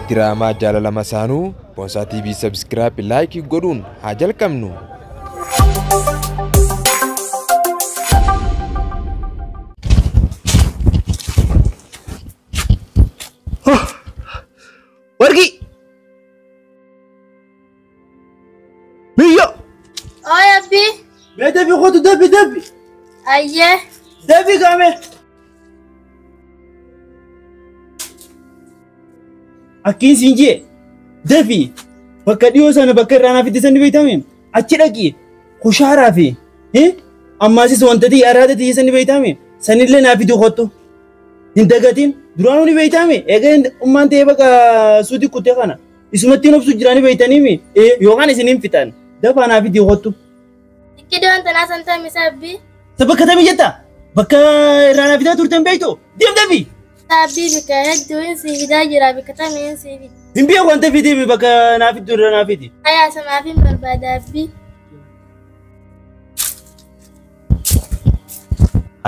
Diraamaa jaalala masaanuu Boonsaa TV subscribe like godhuun haa jalqabnu. Warqii! Biyyoo! Oy abbi. Mee dafi kootu dafi dafi! Ayyee. Dafi kaame! Akkiin siin jee dafi bakka dhiyoo sana bakka irraa naaf itti sanni beeytame achi dhaqi kushaaraa fi ammaasis wanta ta'e araada ta'e sanni beeytame sanillee naaf itti kottu hin dagatin duraanuu ni beeytame egaa ummaan ta'e bakka suuti kuttee kana isumattiin obsu jiraanii beeytaniimi yookaan isin hin fixan dafaa naaf itti kottu. Ikkidoon tanaa san tamisa abbi. Bakka tamii jetta bakka irraa naaf fidaa turtan beeytu deem dafi. Abbii bikka hedduu hin sii fidaa jira bikka tamii hin sii fida. Hin beeku wanta fidee bakka naaf itti irra naaf fidi. Ayaa samaaf hin barbaada abbii.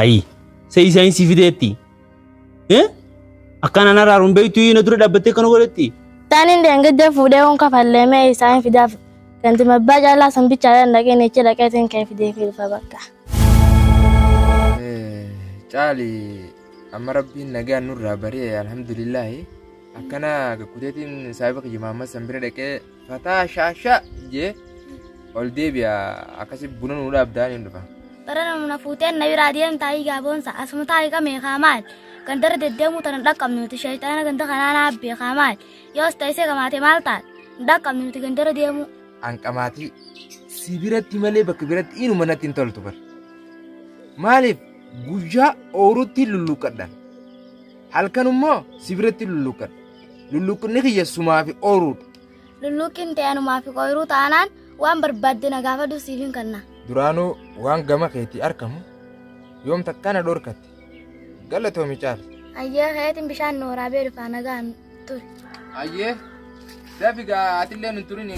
Ayi sai isaan si fideetti. Akkaan ana raaruun beektu na dura dhaabbattee kana godhatti. Taanin deengadda fuudhee honka falleemee isaan fidaaf ganti mabbaa caalaa san bichaadhaan dhaqeen ichi dhaqeetiin kee fidee filfa bakka. Caali amma rabbiin nagaan nurraa baree alhamdulillaahi akkana gakkuteetiin saahiba kiyya Mahammad san bira dhaqee fataa shaashaa jee ol deebi'a akkasi buna nuu dhaabdaan hin dhufa. Bara namna fuuteen na biraa deemtaa egaa boonsa asuma taa'ii qabee kaa maal gandara deddeemuu tana dhaqqabnu nuti shayxaana ganda kanaa naa beekaa maal yoos ta'isee qamaate maal taate hin dhaqqabnu nuti gandara deemuu. Anqamaatii si biratti malee bakka biratti inuma natti hin toltu bar. Maaliif guyyaa oorutti lulluqqadhan halkan immoo si biratti lulluqqadha. Lulluqqinni kiyya sumaa fi ooruudha. Lulluqqiin ta'e anumaa fi ooyiruu taanaan waan barbaadde na gaafadhu siif hin kenna. Duraanuu waan gama keetii argamu yoom takkana dhorkatte galatoomi caali. Ayyee keetiin bishaan nu waraabee dhufaa nagaan ture. Ayyee dafi gaa atillee nun turin.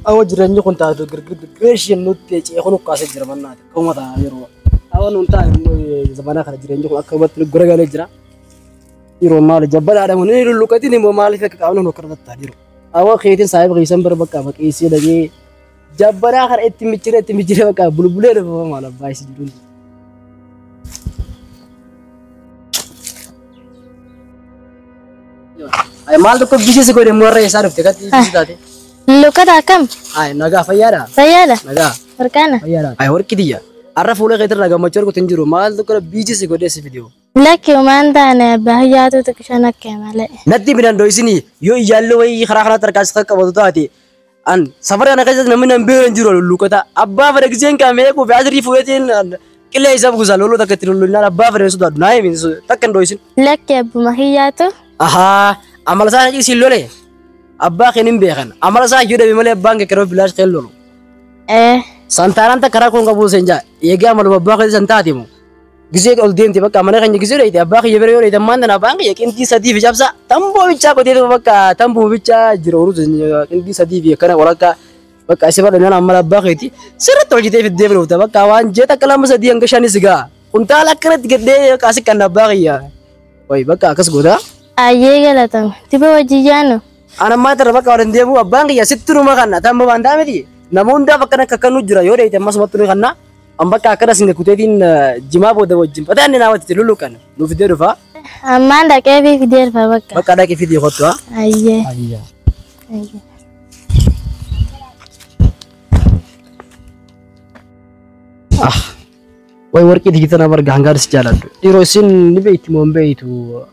Awa jireenyi kun taatu girgirgirgirreeshin nutti ceekuu nu kaasee jira mannaati. Akkuma ta'a yeroo. Awa nuun ta'a immoo zamana kana jireenyi kun akka hubatti nu garagalee jira. Yeroo maali jabbadaadha mun inni lulluqatiin immoo maaliif akka qaamni nu akka ta'a jiru. Awa keetiin saahiba keessan bira bakka baqeessee dhagee jabbadaa kana itti michiree bakka bulbulee dhufa maal abbaa isi jiruun. Ay maal tokko bishii godhe immoo irra isaa dhufte katti bishii taate. Lukkata akkam? Ay nagaa fayyaadha. Fayyaadha. Nagaa. Harkaana. Fayyaadha. Ay warqi tiyya. Har'a fuula keetirraa gammachuu arguutu hin jiru. Maal tokko bishii si godhee si fidee. Lakki homaan taane abbaa hiyyaatu xiqqishan akka malee. Natti midhaan dho'isinii yoo iyyaallee wayii karaa kanaatti harkaa si qaqqabatu taate an safara kana keessatti namni nan beekan jiru lulluqata. Abbaa fedha giseen qaamee kuufe asirii fuudheetiin qillee isaa buusa loluu takka itti lullunnaan abbaa fedha sodaadhu naa himi takka hin dho'isin. Lakki abbuma hiyyaatu. Ahaa amala isaa ciisiin lole abbaa keen hin beekan amala isaa yoo dhabe malee abbaan kee karoo bilaash keen lolu. Santaanaan takka rakkoo hin qabu seen jaa eegaa amaluma abbaa kee san taate moo gisee ol deemte bakka mana keenya gisee dheeyte abbaa kiyya bira yoo dheeyte ammaan tana abbaan kiyya qinxii sadii fi cabsa tamboo bichaa qotee bakka tamboo bichaa jira ooluu qinxii sadii fi akkana walakkaa bakka isa bal'inaan amala abbaa keeti sirriitti hojjetee fiddee filuufta bakka waan jee takka lama sadii hanga shanis gaa kuntaala akkanatti gaddee asi kan abbaa kiyya wayi bakka akkas goota. Ayyee galatame. Tiba hojii jaanu. Ana ammaa tana bakka waliin deemu abbaan kiyya sitti numa kanna tamboo waan ta'a miti nama hundaaf akkana akka akkanuu jira yoo dheeyte ammasumatti nu kanna an bakka akkana sin kuteetiin jimaa booda wajjin fataan ni naawwatti lulluqan nu fidee dhufa. Ammaan dhaqee fi fidee dhufa bakka. Bakka dhaqee fidee kottu haa. Ayyee. Ayyee. Ayyee. Ah. Way warqii digitana barga hangaadis jaaladhu. Dhiiroo isin ni beekti moo hin beektu?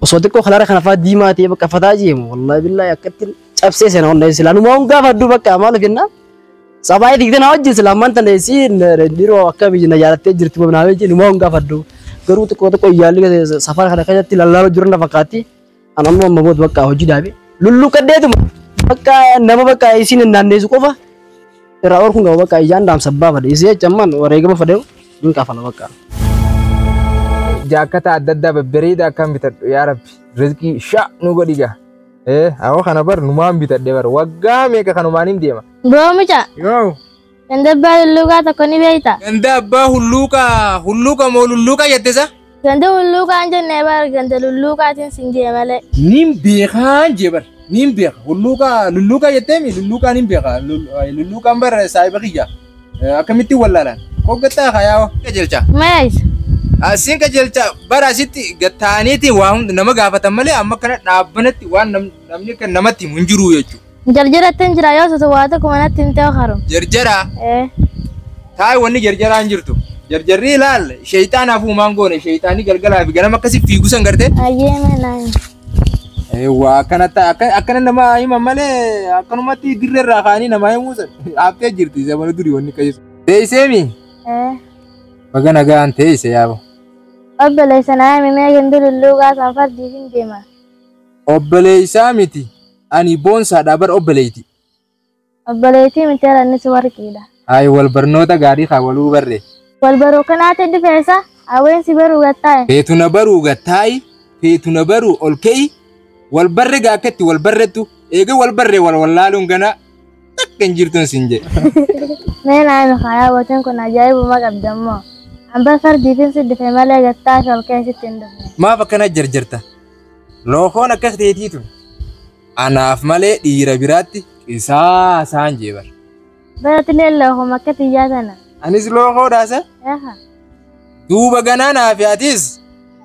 Osoo xiqqoo kalaara kana fa'aa diimaa ta'e bakka fataa jeemu wallahi billahi akkatti cabsee seena hunda silaa numa hun gaafadhu bakka maal jennaan. Sabaayii digdana wajjin silaa ammaan tana isiin dhiiroo akka biyya na jaalattee jirti moo naa wajjin numa hun gaafadhu. Garuu xiqqoo xiqqoo iyyaalli safara kana keessatti lallaaloo jiru na fakkaatti. An ammoo amma booda bakka hojii dhaabe. Lulluqadheetuma bakka nama bakka isiin hin naanneessu qofa. Irraa oolkuun qaba bakka iyyaan dhaamsa baafadhe. Isii jecha ammaan wareegama fadheewu hin kafala bakka. Jaakkata adda addaa babbareedaa akkam bitadhu yaa rabbi rizqii sha nu godhi gaa. Awwa kana bar numaan bitadhe bar waggaa meeqa kanumaan hin deema. Boo mucaa. Yoo. Ganda abbaa lulluqaa tokko ni beektaa? Ganda abbaa hulluuqaa hulluuqa moo lulluuqa jette sa? Ganda hulluuqaan jennee bara ganda lulluuqaatiin sin jee malee. Nin beekaan jee bar. Nin beeka. Hulluuqaa lulluuqaa jetteemi lulluuqaa nin beeka. Lulluuqaan bar saahiba kiyya. Akkamittiin wallaalaan? Hoggattaa kayaa'oo. Qajeelcha. Mees. Asiin qajeelcha bara asitti gattaaniitiin waa hunda nama gaafatan malee amma kana dhaabbanatti waan namni kan namatti himu hin jiru jechuudha. Jarjaratti hin jira yoo soso waa tokko manatti hin ta'u haru. Jarjaraa Ee. taayi wanni jarjaraa hin jirtu. Jarjarri ilaal sheeyxaanaaf uumaan goone sheeyxaanii galgalaa fi ganama akkasii fiigu san gartee. Ayyee mee naan. Waa akkana akkana nama himan malee akkanumatti dirree irraa kaanii nama himuu san haaftee jirti zamana durii wanni qajeelchu. Teesseemi Ee. baga nagaan teesse yaaba. Obboleessa naa himi mee ganda lulluuqaa san fardiif hin deema. Obboleessaa miti ani boonsaadhaa bar obboleeyti. Obboleettii miti innis warqiidha. Hayi wal barnoota gaarii haa waluu barree. Wal baruu kanaatti dhufeessa hawweensi baruu gattaa'e. Feetu na baruu gattaayi, feetu na baruu ol ka'i, wal barre gaa akkatti wal barrettu, eega wal barree wal wallaaluun gana takka hin jirtun sin jedhe. Mee naa himi haa yaabootiin kun ajaa'ibuma qabda immoo. Hamba fardiifin si dhufe malee gattaa fi ol ka'e sitti hin dhufne. Maaf akkana jarjarta? Lookoon akkas teetii tun. Anaaf malee dhiira biraatti qisaasaan jee bar. Baratilee lookuma akka xiyyaa tana. Anis lookoodhaasa. Eha. Duuba ganaa naaf atis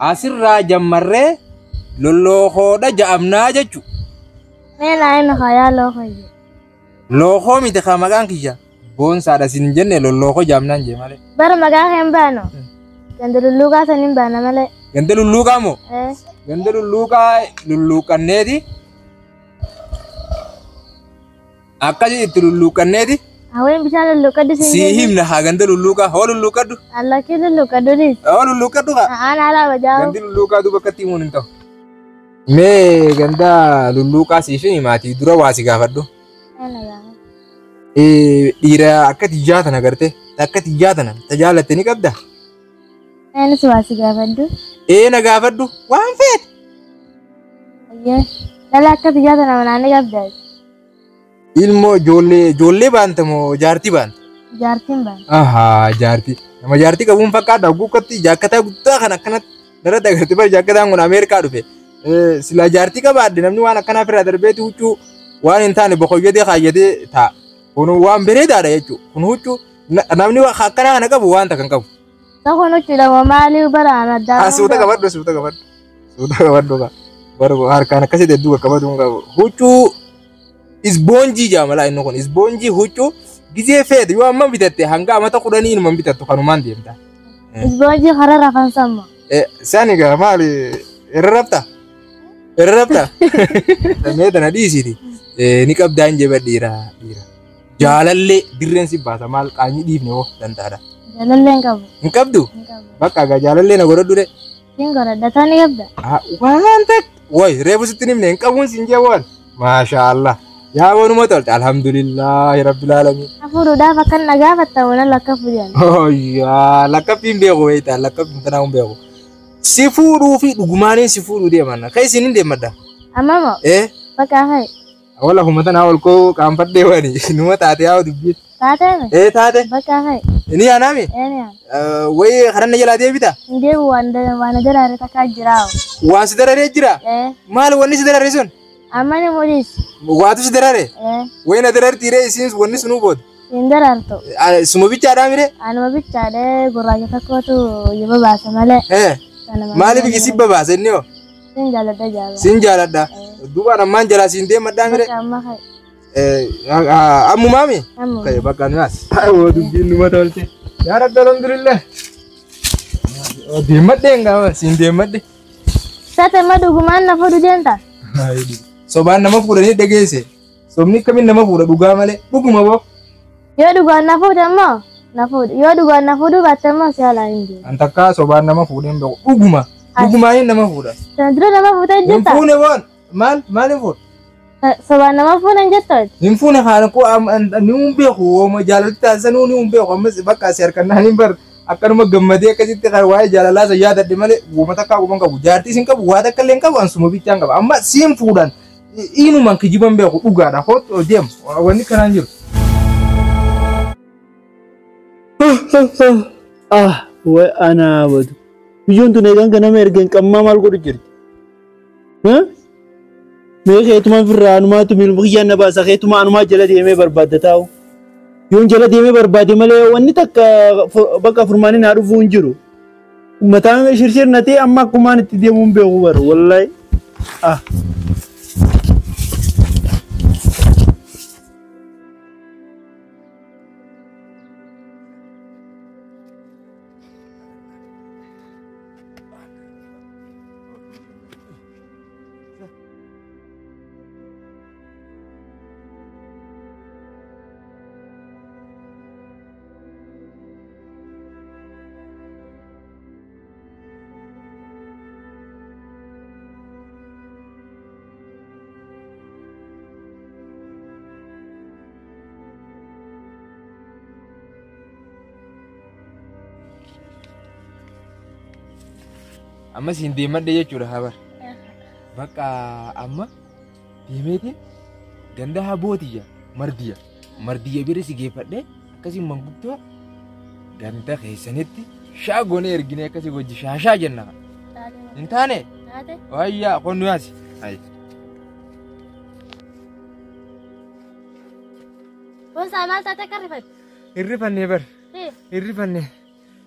asirraa jammarree lollookoodha ja'amnaa jechu. Mee naa himi haa yaa lookoo. Lookoo miti kaa maqaan kiyya. Boonsaadha sin hin jenne lollookoo ja'amnaan jee malee. Bara maqaa kee hin baanu. Ganda lulluuqaa san hin baana malee. Ganda lulluuqaa moo? Ee. Ganda lulluuqaa lulluuqanneeti. Akkasi itti lulluuqanneeti. Hawween bishaan lulluuqadhu siin Sii himna haa ganda lulluuqaa hoo lulluuqadhu. Allakkii lulluuqadhu dhiis. Hoo lulluuqadhu haa. Aan alaa bajaa'u. Gandi lulluuqaa duuba akkatti himuun hin ta'u. Mee ganda lulluuqaa siif himaatii dura waa si gaafadhu. Dhiira akka xiyyaa tana gartee akka xiyyaa tana tajaalatte ni qabda. Anis waa si gaafadhu. Ee na gaafadhu waan feete. Ayyee. Dhala akka xiyyaa tana manaan ni qabda. Ilmoo ijoollee baanta moo jaartii baanta? Jaartiin baana. Ahaa jaartii. Nama jaartii qabuun fakkaata guukkatti jaakkataa guddaa kan akkanatti narratti agartee bara jaakkataan kun Ameerikaa dhufe. Silaa jaartii qabaadde namni waan akkanaa ofirraa darbeeti huccuu waan hin taane boqoyyatee kaayyatee taa'a. Kun waan bareedaadha jechuudha. Kun huccuu namni akkanaa kana qabu waan takka hin qabu. Tokkoon huccuudha moo maalii bara aan addaa. Suuta qabadhu suuta qabadhu. Suuta qabadhu kaa. Bara harkaan akkasitti hedduu qaqqabatu hin qabu. Huccuu isboonjii jaamala inni kun isboonjii huccuu gizee feete yoo amma bitatte hanga amata 10 inuma bitattu kanumaan deemta. Isboonjii karaa rafan samma. Isaan egaa maali irra rafta? Irra rafta? Mee tana dhiisiiti. Ni qabdaan jeba dhiira dhiira. Jaalallee dirreen si baasa maal qaanyii dhiifne hoo danda'aadha. Jaalallee hin qabu. Hin qabdu? Hin qabu. Bakka egaa jaalallee na godhadhu de. Siin godhadha taa ni qabda. Waan takka wayi reefu sitti himne hin qabuun siin jee waan. Maasha Allah. Yaa waanuma tolte alhamdulillahi rabbil alamin. Hafuudhaaf akkan na gaafatta waan lakka fuudhan. Yaa lakkaffiin beeku wayitaa lakkaffiin tanaa hin beeku. Si fuudhuu fi dhugumaaniin si fuudhuu deemanna. Kan isin hin deemadda. Amma moo Eh bakka hayi. wala humna tanaa ol koo qaanfadhee wani numa taate yaa dubbii. Taatee mi? Eh taate Bakka hayi. ni yaanaami. Eeni yaa. Wayi karanna jalaa deebita. Hin deebi'u waan daraare takkaa jiraa. Waan si dararee jira. Ee. Maal wanni si darare sun? Amma ni mulis. Waatu si darare? Ee. Wayi na darartiiree isiin wanni sunuu booda. Hin darartu. Suma bichaadhaa mire? Anuma bichaadhee gurraacha tokkotu yoo baasa malee. Eh. Maaliif isi babaasa inni hoo? Siin jaaladha jaala. Siin jaaladha. Duubaan ammaan jalaa siin deemadhaa mire? Bakka amma hayi. Ammumaami? Amma. Kaya bakka nu as. Ayoo dubbiin numa tolte. Yaa Rabbi alhamdulillah. Deemadhee hin gaafa siin deemadhe. Taate amma dhugumaan na fuudhu deemta. Sobaan nama fuudhanii dhageesse. Sobni akkamiin nama fuudha dhugaa malee dhuguma boo. Yoo dhugaan na fuudhe immoo na fuudhu. Yoo dhugaan na fuudhuu baatte immoo si alaa hin deemu. An takkaa sobaan nama fuudhee hin beeku dhuguma. Dhugumaaniin nama fuudha. Sana dura nama fuutee Hin jirta? fuune boon maal maal hin fuudhu? Sobaan nama fuudhan jettu? Hin fuune haala koo ni hin beeku ooma jaalalli taasisanuu ni hin beeku ammas bakka asi harkannaan hin bar akkanuma gammadee akkasitti kan waa'ee jaalalaa isa yaadadhe malee uuma takkaa quban qabu jaartii sin qabu waa takka illee hin qabu ansuma bichaan qaba amma siin fuudhan inumaan kijiban beeku dhugaadha kootu deem wanni kanaan jiru. Ah, way anaa badu. Biyyoon tun eegan ganama ergan qammaa maal godhu jirti? Mee keetuma firraa anumaatu miilma kiyyaan na baasa keetuma anumaa jala deemee barbaadda taa'u. Yoon jala deemee barbaade malee wanni takka bakka furmaanii naa dhufuu hin jiru. Mataan shirshir na ta'e amma akkumaan itti deemuu hin beeku bara wallahi. Ah. Amma siin deemadhe jechuudha habar. Bakka amma deemeetiin ganda habootiyya mardiyya. Mardiyya bira si geeffadhe akkasii manguddoo ganda keessanitti shaa goonee erginee akkasii wajji shaashaa jenna. Hin taane? Wayyaa qonnu yaasi. Boonsaa maal taate akka rifatte? Hirrifannee bar. Hirrifannee.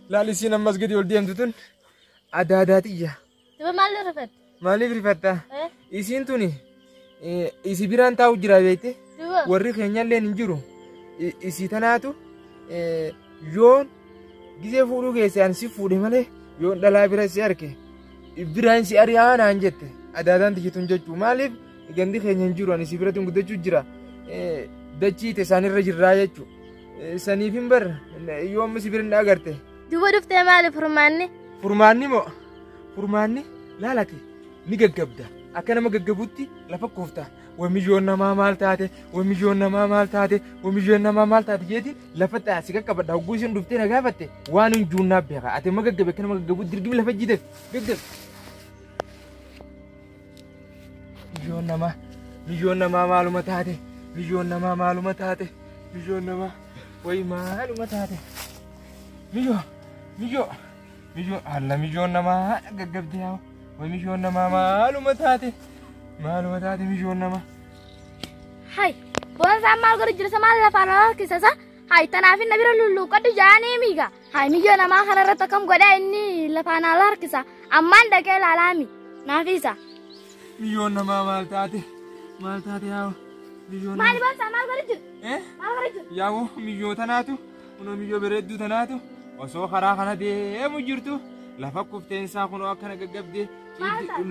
Laal isiin ammas gadi ol deemtu tun adaadaatiyya. Duba maal rifatte? Maaliif rifatta? Isiin tuni isi biraan taa'u jira beekte. Duba. Warri keenyallee hin jiru. Isii tanaatu yoon gisee fuudhuu keessaan si fuudhe malee yoon dhalaa bira si arge biraan si ari'aa naan jette adaadaan tiyyituun jechuu maaliif gandi keenya hin jiru ani si biratti guddachuu jira dachii isaanirra jirraa jechuu saniif hin barra yoo amma si bira hin agarte. Duba dhuftee maali furmaanni? Furmaanni moo furmaanni laalate ni gaggabda akka nama gaggabutti lafa koofta wamiyyoon namaa maal taate wamiyyoon namaa maal taate wamiyyoon namaa maal taate jeetiin lafa si qaqqabadha hogguu isin dhuftee na gaafatte waan hin juunnaa beeka ati amma gaggabe akka nama gaggabutti dirgimi lafa jiiteef gaggab. Miyyoon namaa miyyoon namaa maaluma taate miyyoon namaa maaluma taate miyyoon namaa wayi maaluma taate miyyoo miyyoo miyyoo alla miyyoon namaa gaggabde yaa wayi miyyoon namaa maaluma taate maaluma taate miyyoon namaa. Hai, boonsaan maal godhu jira maal lafaan harkisa isa? Hai, tanaaf inni bira lulluuqqadhu jaanii miiga. Hai, miyyoo namaa kana irratti akkam godhaa inni lafaan harkisa. Ammaan dhaqee ilaalaami. Naafisa. Miyyoon namaa maal taate maal taate yaa miyyoon Maali boonsaa maal godhu jira? Maal godhu jira? Yaa'u miyyoo tanaatu kunoo miyyoo bareedduu tanaatu osoo karaa kana deemu jirtu lafa kufteensaa kunoo akkana gaggabdee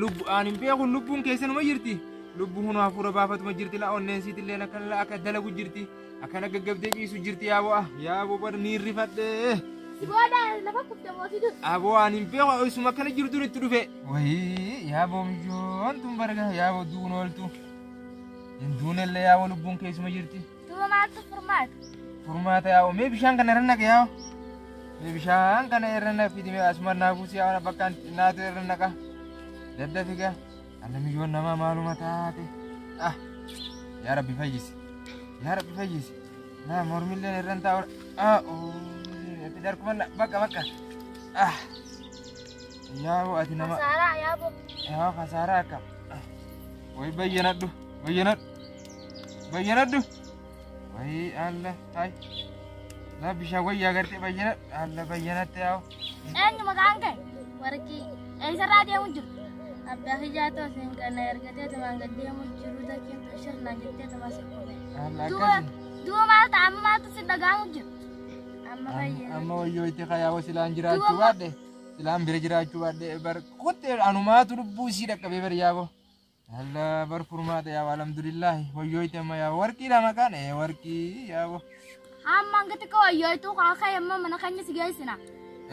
lubbu aan hin beeku lubbuun keessanuma jirti lubbu kunoo hafuura baafatuma jirti laa onneen siitillee akkana akka dalagu jirti akkana gaggabdee ciisu jirti yaaboo yaaboo bar ni rifadhee. Booda lafa kuftee mootii dur. Aboo aan hin beeku isuma akkana jirtu itti dhufe. Wayii yaaboo miyyoon tun barga yaaboo duun ooltu. Hin duunellee yaaboo lubbuun keessuma jirti. Duba maaltu furmaata? Furmaata yaa'u mee bishaan kana irra naqa yaa'u. Mee bishaan kana irra na fidi mee asuma naa buusi yaa'u bakka naatu irra naqa. Daddafiga alla miyyoon namaa maaluma taate. Ah yaa Rabbi fayyisi. Yaa Rabbi fayyisi. Naa mormilleen irra hin taa'u. Ah itti darkuma bakka bakka. Ah yaa'u ati nama. Kasaaraa yaaboo. Yaa'u kasaaraa akkam. Wayi bayyanadhu bayyanadhu bayyanadhu. Wayi alla hay. La bishaan wayyaa gartee bayyanadhu alla bayyanatte yaa'u. Eenyu maqaan kee? Warqii. Eessarraa deemu jiru? Abbaa kiyyaa ta'u kana ergatee tumaan gad deemu jiru takkiin shirnaan jettee tumaa si kufe. Alla akkasi. Duba maal ta'a amma maaltu si dhaga'amu jiru? Amma fayyee. Amma wayyoo itti kayaa'u silaan jiraachuu baadhe silaan bira jiraachuu baadhe bar kuttee anumaatu lubbuu isii dhaqqabee bar yaaboo. Alla bar furmaata yaa'u alhamdulillahi wayyoo itti amma yaa'u warqiidha maqaan ee warqii yaa'u. Hamma hanga xiqqoo wayyoo itti kaaka'e amma mana keenya si geessina.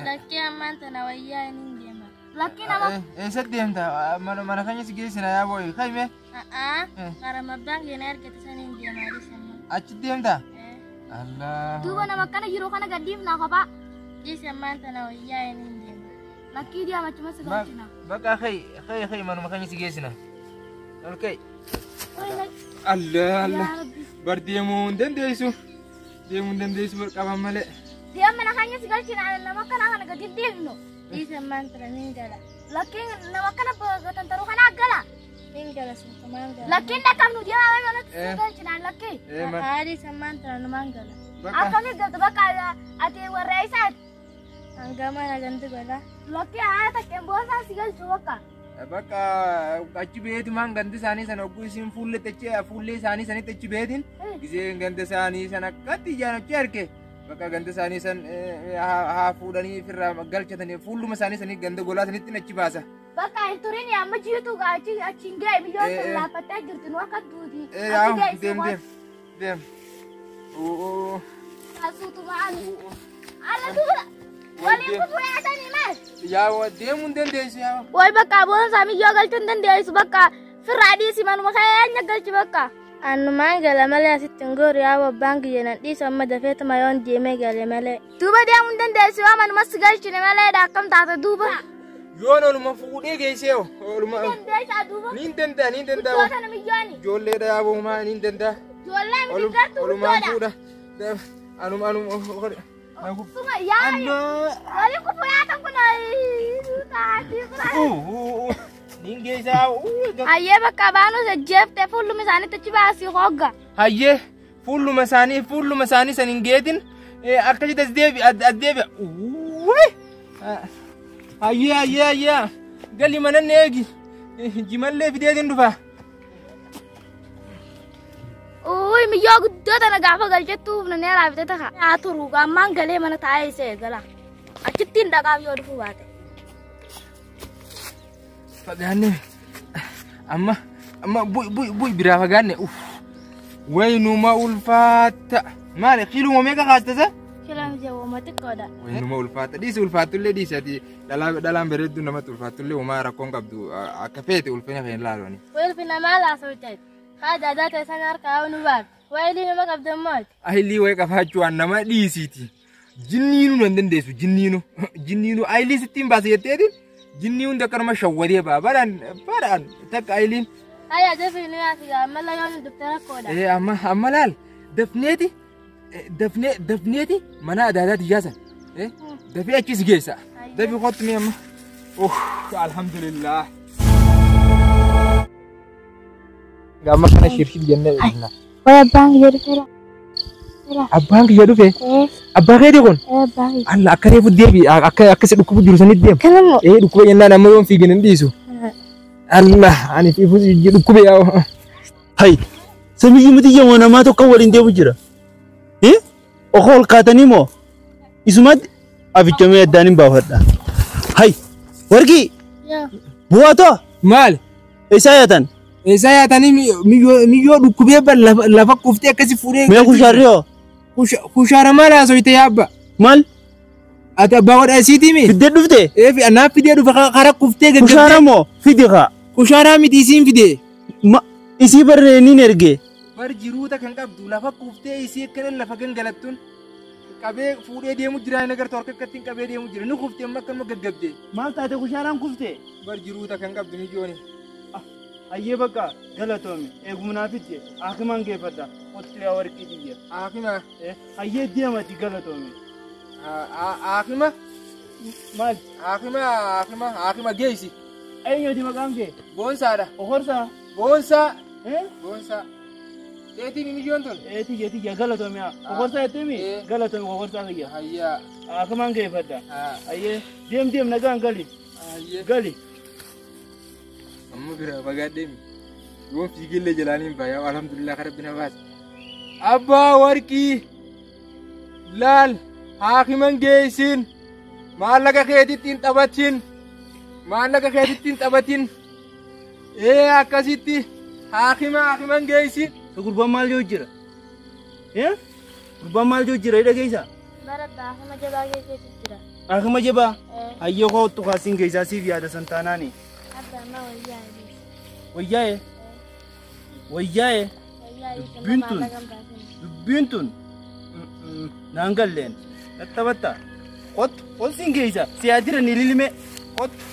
Lakkee ammaan tana wayyaa inni deema. Lakkii nama. Eessatti deemta mana keenya si geessina yaaboo kaime. Karama abbaan keenya argate saniin deema adiisamma. Achi deemta? Allah. Duuba nama akkana jiru kana gaddiifnaa kophaa. Dhiisammaan tana wayyaa inni deema. Lakkii deema achuma si galchina. Bakka kai kai kai manuma keenya si geessina. Okay. Allah Allah. Bar deemuu hin dandeessu. Deemuu hin dandeessu bar qaban malee. Deem mana keenya si galchina nama akkanaa kana gadi hin dhiifnu. Dhiisa ammaan tana niin gala. Lakkiin nama akkana gatantaruu kana gala. Niin gala suutumaan gala. Lakkiin dhaqqabnu deemaa manatti si galchina lakkii. Haa dhiisa ammaan tana numaan gala. Akkamii galta bakka ati warra isaati. Hangama na ganti gola. Lakkii haa takkeen boonsaa si galchu bakka. Bakka achi beetumaan gandi isaanii sana hogguu isin fuulletti achi fuullee isaanii sanitti achi beetin gisee ganda isaanii sana akkatti ijaan achi arge bakka ganda isaanii san haa fuudhanii ofirraa galchatanii fuulluma isaanii sanii ganda golaa sanitti achi baasa. Bakka hin turin amma jiitu achi achi hin ga'e biyyoon sun laaffattee jirti nu akka duuti. Yaa deem deem deem. Asuutumaan. Alla duudha. Waliin kufuu yaatanii maal? Yaa deemuu hin dandeessu yaa. Way bakka boonsaa miyyoo galchuu hin dandeessu bakka firraa dhiisi manuma keenya galchi bakka. Annumaan gala malee asitti hin gooru yaa abbaan kiyya nan dhiisu amma dafeetuma yoon deemee gale malee. Duuba deemuu hin dandeessu yoo manuma si galchine malee akkam taate duuba. Yoon oluma fuudhee geessee oluma. Dandeessaa duuba. Niin danda'a niin danda'a. Guddoo sana miyyooni. Ijoolleedha yaa boomaa niin danda'a. Ijoollee miti gartuu Olumaan guddoodha. fuudha. Anuma anuma. Suma yaa waliin kufuu yaatan kun taatee kun. Niin geessaa. Hayyee bakka baanus ajjeeftee fuulluma isaaniitti achi baasii hogga. Hayyee fuulluma isaanii san hin geetin akkasitti as deebi as deebi. Hayyee hayyee hayyee gali mana eegi jimallee fideetin dhufa. Uy miyyoo guddoo tana gaafa galchettuuf nannee raafite taka. Haa turu ammaan galee mana taa'ee isa eegala. Achittiin dhaqaaf yoo dhufuu baate. Fagaanne amma amma bu'i bu'i bu'i biraa fagaanne uff waynuma ulfaata maali kiiluma meeqa kaastasa? Kiloon jawwama xiqqoodha. Waynuma ulfaata dhiisi ulfaattullee dhiisi ati dhalaan bareedduu namatti ulfaattullee homaa rakkoon qabdu akka feete ulfina kan ilaalani. Ulfina maal haasawteet? Haa daadaa teessan harkaa nu baafte. Waayilii nama qabdan mooti. Ahilii wayi qabaachuu waan nama dhiisiiti. Jinniinuu nan dandeessu jinniinuu jinniinuu ahilii sittiin baase jetteetiin jinnii hunda akkanuma shawwadee ba'a badhaan badhaan takka ahiliin. Hayya dafii nu yaasi amma yoo nu dubte rakkoodha. Amma amma laal dafneeti dafnee dafneeti mana adaadaati ijaasan dafee achis geessa dafii kottu mee amma. Alhamdulillah. Gamma kana shirshir jennee dhufna. Way abbaan kiyya dhufeera. Abbaan kiyya dhufe? Abbaa keetii kun? Abbaan kiyya. Alla akka reefu deebi akka akkasi dhukkubu jiru sanitti deema. Kanammoo. Dhukkuba jennaan amma yoon fiigin hin dhiisu. Alla ani fiifus dhukkube yaa. Hay samiyyi miti moo namaa tokko waliin deemu jira. Okoo ol kaatanii moo isumatti afichamee addaan hin baafadha. Hay warqii bu'aa too. Maal? Eessaa yaatan? Eessaa yaatanii miyyoo dhukkubee lafa kuftee akkasi fuudhee. Mee kushaarri hoo? Kushaara maal haasoyte yaabba? Maal? Ati abbaa godha isiitii mi? Fiddee dhufte? Ee naaf fidee dhufe kara kuftee gaggabdee. Kushaara moo fidi haa? Kushaaraa miti isiin fide. Isii barreeniin erge. Bar jiruuta kan qabdu lafa kuftee isii akkana lafa gangalattuun qabee fuudhee deemu jira inni agartu harka akkattiin qabee deemu jira ni kuftee amma akkanuma gaggabdee. Maal taate kushaaraan kuftee? Bar jiruuta kan qabdu mijooni. Hayyee bakka galatoomi eegumnaafitti hakimaan geeffadha qottu yaa warqii xiyya. Hakima. Hayyee deemati galatoomi. Hakima. Maal? Hakima hakima hakima geessi. Eenyuti maqaan kee? Boonsaadha. Okorsaa? Boonsaa. Boonsaa. Teetiin mijoon tun? Tiyya tiyya galatoomi haa. Okorsaa jettee galatoomi okorsaa kiyya. Hayyaa. Hakimaan geeffadha. Hayyee deem deem nagaan gali. Gali. Amma biraa fagaadhee yoon fiigillee jalaaniin baay'ee alhamdulillah kan rabbi na baase. Abbaa warqii laal haakiman geessin maallaqa keetitti hin taphatin maallaqa keetitti hin taphatin akkasitti haakima haakiman geessin. Gurbaan maal jiru jira? Gurbaan maal jiru jira hidha keessa? Bara haakima jabaa keessa jira. Haakima jabaa? Hayyee kootu kaasiin keessaa siif yaada san taanaani. Wayyaa'e wayyaa'e dubbiin tun naan galleen tattabatta qottu ol siin geessa siyaadira ni lilime qottu.